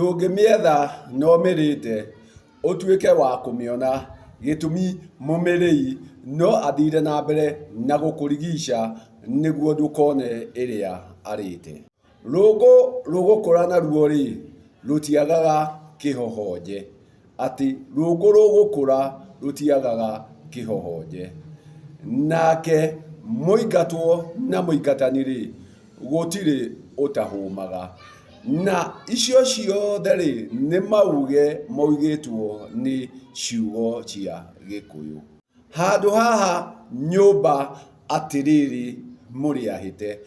Ndũngĩmĩetha na ũmĩrĩte ũtuĩke wa kũmĩona, gĩtũmi mũmĩrĩi no athire na mbere na gũkũrigica nĩguo ndũkone ĩrĩa arĩte. Rũngũ rũgũkũra naruo-rĩ, rũtiagaga kĩhohonje, atĩ rũngũ rũgũkũra rũtiagaga kĩhohonje. Nake mũingatwo na mũingatani-rĩ, gũtirĩ ũtahũmaga. Na icio ciothe-rĩ, nĩ mauge maugĩtwo nĩ ciugo cia Gĩkũyũ. Handũ haha nyũmba atĩrĩrĩ mũrĩ ahĩte,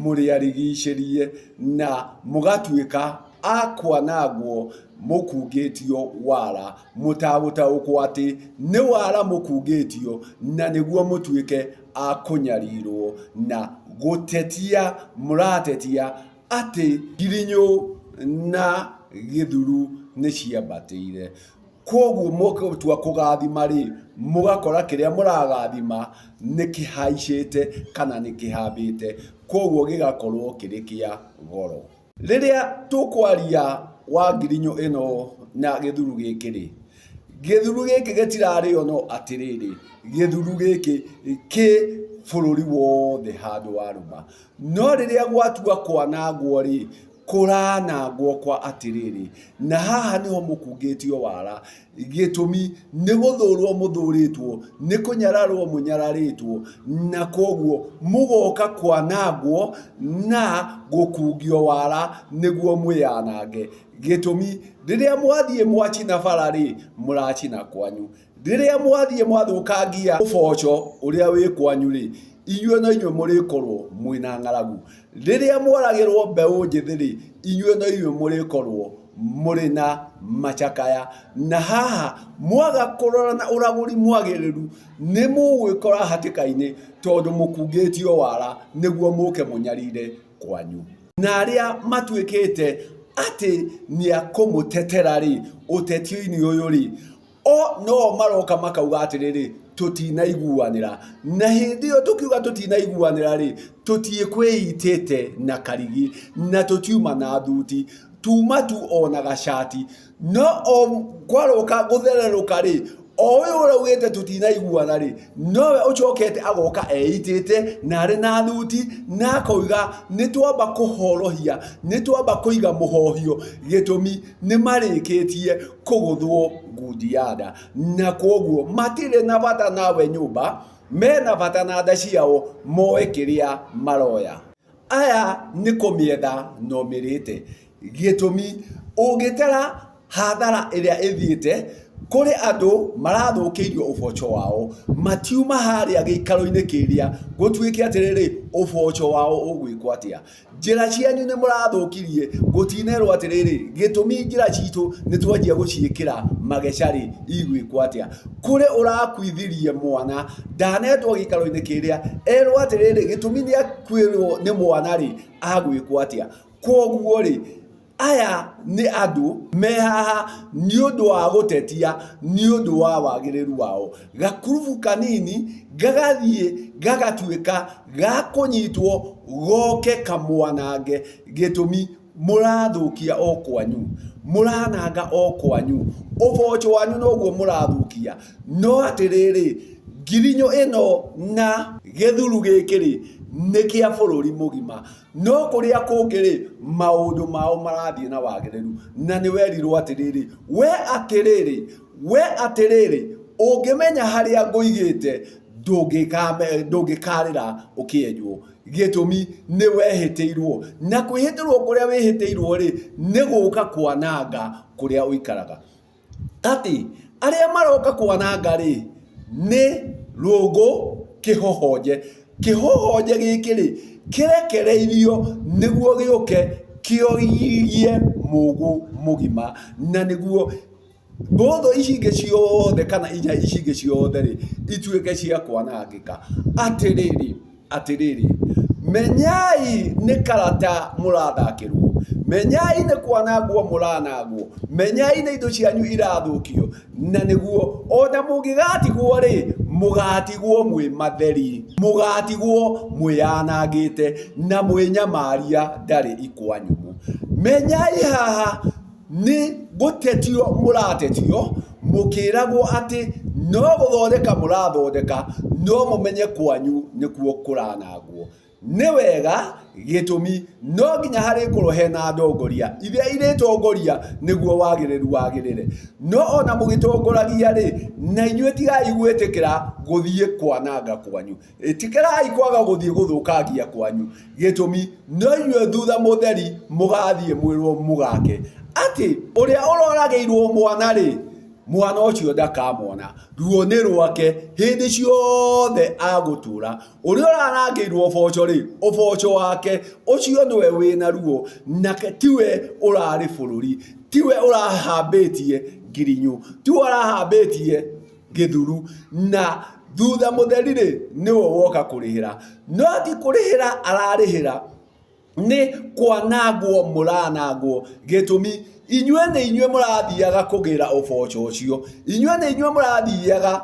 mũrĩ arigicĩrie na mũgatuĩka a kwanangwo mũkungĩtio wara, mũtagũtaũkwo atĩ nĩ wara mũkungĩtio na nĩguo mũtuĩke a kũnyarirwo na gũtetia mũratetia atĩ Ngirinyũ na Gĩthuru nĩ ciambatĩire. Kwoguo mũgĩtua kũgathima-rĩ, mũgakora kĩrĩa mũragathima nĩ kĩhaicĩte kana nĩ kĩhambĩte, kwoguo gĩgakorwo kĩrĩ kĩa goro. Rĩrĩa tũkwaria wa ngirinyũ ĩno na gĩthuru gĩkĩ-rĩ, gĩthuru gĩkĩ gĩtirarĩo no atĩrĩrĩ, gĩthuru gĩkĩ kĩ bũrũri wothe handũ warũma. No rĩrĩa gwatua kwanangwo-rĩ, kũranangwo kwa atĩrĩrĩ, na haha nĩho mũkungĩtio wara, gĩtũmi nĩ gũthũrwo mũthũrĩtwo, nĩ kũnyararwo mũnyararĩtwo, na kwoguo mũgoka kwanangwo na gũkungio wara nĩguo mwĩyanange. Gĩtũmi rĩrĩa mwathiĩ mwachina bara-rĩ, mũrachina kwanyu. Rĩrĩa mwathiĩ mwathũkangia ũboco ũrĩa wĩ kwanyu-rĩ, inyuĩ no inyuĩ mũrĩkorwo mwĩna ng'aragu. Rĩrĩa mworagĩrwo mbeũ njĩthĩ-rĩ, inyuĩ no inyuĩ mũrĩkorwo mũrĩ na macakaya. Na haha mwaga kũrora na ũragũri mwagĩrĩru, nĩ mũgwĩkora hatĩka-inĩ tondũ mũkungĩtio wara nĩguo mũke mũnyarire kwanyu. Na arĩa matuĩkĩte atĩ nĩ a kũmũtetera-rĩ, ũteti-inĩ ũyũ-rĩ, o no maroka makauga atĩrĩrĩ, tũtinaiguanĩra. Na hĩndĩ ĩyo tũkiuga tũtinaiguanĩra rĩ, tũtiĩkwĩitĩte na karigi na tũtiuma na thuti, tuma tu ona gacati. No o kwaroka gũthererũka rĩ, o ũyũ ũraugĩte tũtinaiguana rĩ, nowe ũcokete agoka eitĩte na arĩ na thuti na akoiga nĩ twamba kũhorohia, nĩ twamba kũiga mũhohio, gĩtũmi nĩ marĩkĩtie kũgũthwo ngundi ya nda, na kwoguo matirĩ na bata nawe nyũmba, mena bata na nda ciao moe kĩrĩa maroya. Aya nĩ kũmĩetha na ũmĩrĩte. Gĩtũmi, ũngĩtara hathara ĩrĩa ĩthiĩte, kũrĩ andũ marathũkĩirio ũboco wao, matiuma harĩa gĩikaro-inĩ kĩrĩa gũtuĩke atĩrĩrĩ, ũboco wao ũgwĩkwo atĩa. Njĩra cianyu nĩ mũrathũkirie, gũtinerwo atĩrĩrĩ, gĩtũmi njĩra citũ nĩ twanjia gũciĩkĩra mageca-rĩ, igwĩkwo atĩa? Kũrĩ ũrakuithirie mwana, ndanetwo gĩikaro-inĩ kĩrĩa, erwo atĩrĩrĩ, gĩtũmi nĩ akuĩrwo nĩ mwana-rĩ, agwĩkwo atĩa? Kwoguo-rĩ, Aya nĩ andũ me haha nĩ ũndũ wa gũtetia nĩ ũndũ wa wagĩrĩru wao. Gakurubu kanini gagathiĩ gagatuĩka ga kũnyitwo goke kamwanange. Gĩtũmi mũrathũkia o kwanyu, mũrananga o kwanyu, ũboco wanyu noguo mũrathũkia. No atĩrĩrĩ, ngirinyo ĩno na gĩthuru gĩkĩ-rĩ, nĩ kĩa bũrũri mũgima. No kũrĩa kũngĩ-rĩ, maũndũ mao marathiĩ na wagĩrĩru. Na nĩ werirwo atĩrĩrĩ, we atĩrĩrĩ, we atĩrĩrĩ, ũngĩmenya harĩa ngũigĩte, ndũngĩkarĩra ũkĩenjwo. Gĩtũmi nĩ wehĩtĩirwo. Na kwĩhĩtĩrwo kũrĩa wĩhĩtĩirwo-rĩ, nĩ gũka kwananga kũrĩa ũikaraga. Atĩ arĩa maroka kwananga-rĩ, nĩ rũngũ kĩhohonje. Kĩhohonje gĩkĩ-rĩ, kĩrekereirio nĩguo gĩũke kĩoirie mũgũ mũgima, na nĩguo mbũthũ ici ingĩ ciothe kana inya ici ingĩ ciothe-rĩ, ituĩke cia kwanangĩka. Atĩrĩrĩ, atĩrĩrĩ, menyai nĩ karata mũrathakĩrwo, menyai nĩ kwanangwo mũranangwo, menyai nĩ indo cianyu irathũkio, na nĩguo ona mũngĩgatigwo rĩ, mũgatigwo mwĩ matheri, mũgatigwo mwĩyanangĩte na mwĩ nyamaria ndarĩ ikwa nyũmũ. Menyai haha. Nĩ gũtetio mũratetio mũkĩragwo atĩ no gũthondeka mũrathondeka no mũmenye kwanyu nĩkuo kũranangwo. Nĩ wega gĩtũmi no nginya harĩkorwo hena ndongoria iria irĩtongoria nĩguo wagĩrĩru wagĩrĩre. No ona mũgĩtongoragia rĩ, na inyuĩ tigai gwĩtĩkĩra gũthiĩ kwananga kwanyu. Ĩtĩkĩrai kwaga gũthiĩ gũthũkangia kwanyu, gĩtũmi no inyuĩ thutha mũtheri mũgathiĩ mwĩrwo mũgake atĩ ũrĩa ũroragĩirwo mwana-rĩ, mwana ũcio ndakamona, ruo nĩ rwake hĩndĩ ciothe agũtũra. Ũrĩa ũrarangĩirwo ũboco-rĩ, ũboco wake ũcio nĩwe wĩna ruo, nake tiwe ũrarĩ bũrũri, tiwe ũrahambĩtie ngirinyu, tiwe ũrahambĩtie gĩthuru na thutha mũtheri rĩ nĩwe woka kũrĩhĩra no ti kũrĩhĩra ararĩhĩra nĩ kwanangwo mũranangwo gĩtũmi inyuĩ nĩ inyuĩ mũrathiaga kũgĩra ũboco ũcio inyuĩ nĩ inyuĩ mũrathiaga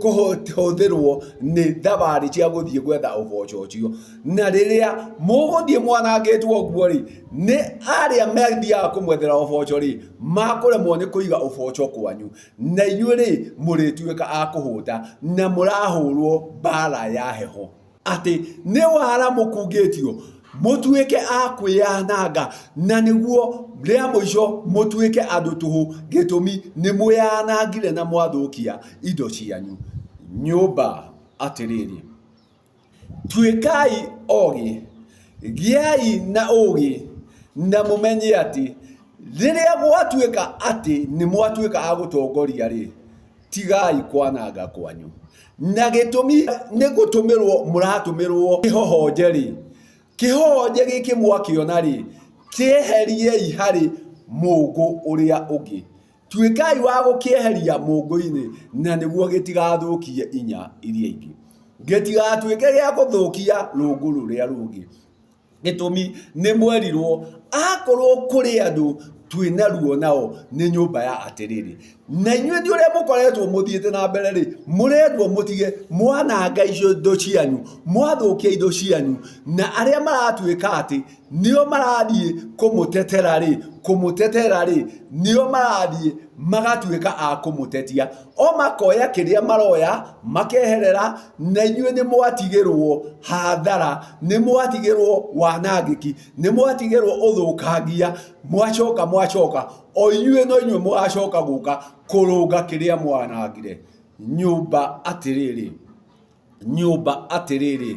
kũhũthĩrwo nĩ thabarĩ cia gũthiĩ gwetha ũboco ũcio na rĩrĩa mũgũthiĩ mwanangĩtwo ũguo rĩ nĩ arĩa mathiaga kũmwethera ũboco rĩ makũremwo nĩ kũiga ũboco kwanyu Na inyuĩ-rĩ, mũrĩtuĩka a kũhũta, na mũrahũrũo mbaara ya heho. Atĩ nĩ wara mũkungĩtio, mũtuĩke a kwĩananga, na nĩguo rĩa mũico mũtuĩke andũ tũhũ, gĩtũmi nĩ mwĩanangire na mwathũkia indo cianyu. Nyũmba atĩrĩrĩ. Tuĩkai ogĩ, gĩai na ũũgĩ, na mũmenye atĩ rĩrĩa gwatuĩka atĩ nĩ mwatuĩka a gũtongoria-rĩ, tigai kwananga kwanyu. Na gĩtũmi nĩ gũtũmĩrwo mũratũmĩrwo kĩhohonje-rĩ, kĩhohonje gĩkĩ mwakĩona-rĩ, kĩeheriei harĩ mũngũ ũrĩa ũngĩ. Tuĩkai wa gũkĩeheria mũngũ-inĩ, na nĩguo gĩtigathũkie inya iria ingĩ, gĩtigatuĩke gĩa gũthũkia rũngũ rũrĩa rũngĩ. Gĩtũmi nĩ mwerirwo akorwo kũrĩ andũ twĩna ruo nao nĩ nyũmba ya atĩrĩrĩ, na inyuĩ nĩ ũrĩa mũkoretwo mũthiĩte na mbere rĩ, mũrendwo mũtige mwananga indo cianyu, mwathũkia indo cianyu, na arĩa maratuĩka atĩ nĩo marathiĩ kũmũtetera-rĩ, kũmũtetera-rĩ, nĩo marathiĩ magatuĩka a kũmũtetia. O makoya kĩrĩa maroya, makeherera, na inyuĩ nĩ mwatigĩrwo hathara, nĩ mwatigĩrwo wanangĩki, nĩ mwatigĩrwo ũthũkangia, mwacoka mwacoka, o inyuĩ no inyuĩ mũgacoka gũka kũrũnga kĩrĩa mwanangire. Nyũmba atĩrĩrĩ, nyũmba atĩrĩrĩ,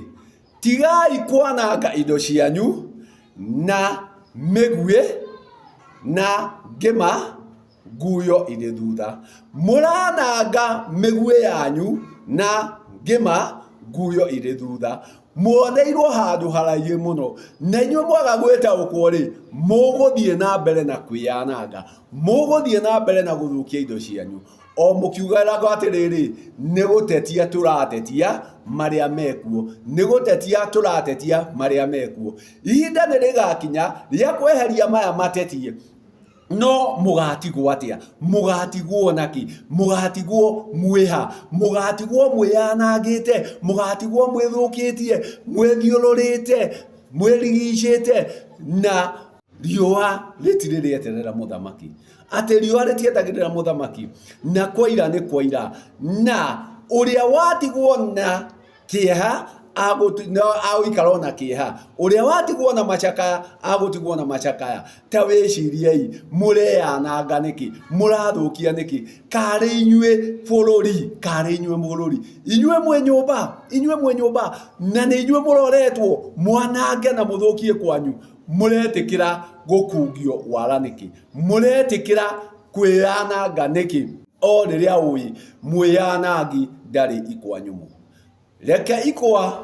tigai kwananga indo cianyu na mĩguĩ na ngĩma nguyo irĩ thutha. Mũrananga mĩguĩ yanyu na ngĩma nguyo irĩ thutha. Muoneirwo handũ haraihu mũno, na inyuĩ mwaga gwĩtaũkwo-rĩ, mũgũthiĩ na mbere na kwĩyananga, mũgũthiĩ na mbere na gũthũkia indo cianyu. O mũkiugaga atĩrĩrĩ, nĩ gũtetia tũratetia marĩa mekuo, nĩ gũtetia tũratetia marĩa mekuo. Ihinda nĩ rĩgakinya rĩa kweheria maya matetie, no mũgatigwo atĩa? Mũgatigwo nakĩ? Mũgatigwo mwĩha? Mũgatigwo mwĩyanangĩte? Mũgatigwo mwĩthũkĩtie, mwĩthiũrũrĩte, mwĩrigicĩte na Riũa rĩtirĩ rĩeterera mũthamaki, atĩ riũa rĩtietagĩrĩra mũthamaki, na kwaira nĩ kwaira, na ũrĩa watigwo na kĩeha agũikara ona kĩeha, ũrĩa watigwo na macakaya agũtigwo na macakaya. Ta wĩciriei, mũreyananga nĩkĩ? Mũrathũkia nĩkĩ? Karĩ inyuĩ bũrũri, karĩ inyuĩ bũrũri, inyuĩ mwĩ nyũmba, inyuĩ mwĩ nyũmba, na nĩ inyuĩ mũroretwo mwanange na mũthũkie kwanyu. Mũretĩkĩra gũkungio wara nĩkĩ? Mũretĩkĩra kwĩyananga nĩkĩ? O rĩrĩa ũĩ mwĩyanangi ndarĩ ikwa nyũmũ. Reke ikwa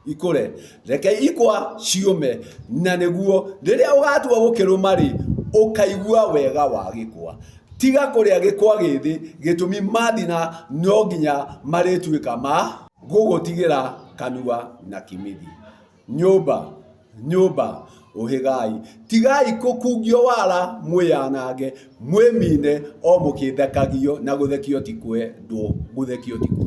ikũre, reke ikwa ciũme, na nĩguo rĩrĩa ũgatua gũkĩrũma-rĩ, ũkaigua wega wa gĩkwa. Tiga kũrĩa gĩkwa gĩthĩ, gĩtũmi mathina no nginya marĩtuĩka ma gũgũtigĩra kanua na kĩmithi. Nyũmba, nyũmba, ũhĩgai, tigai kũkungio wara mwĩyanange, mwĩmine o mũkĩthekagio, na gũthekio ti kwendwo, gũthekio ti kwendwo.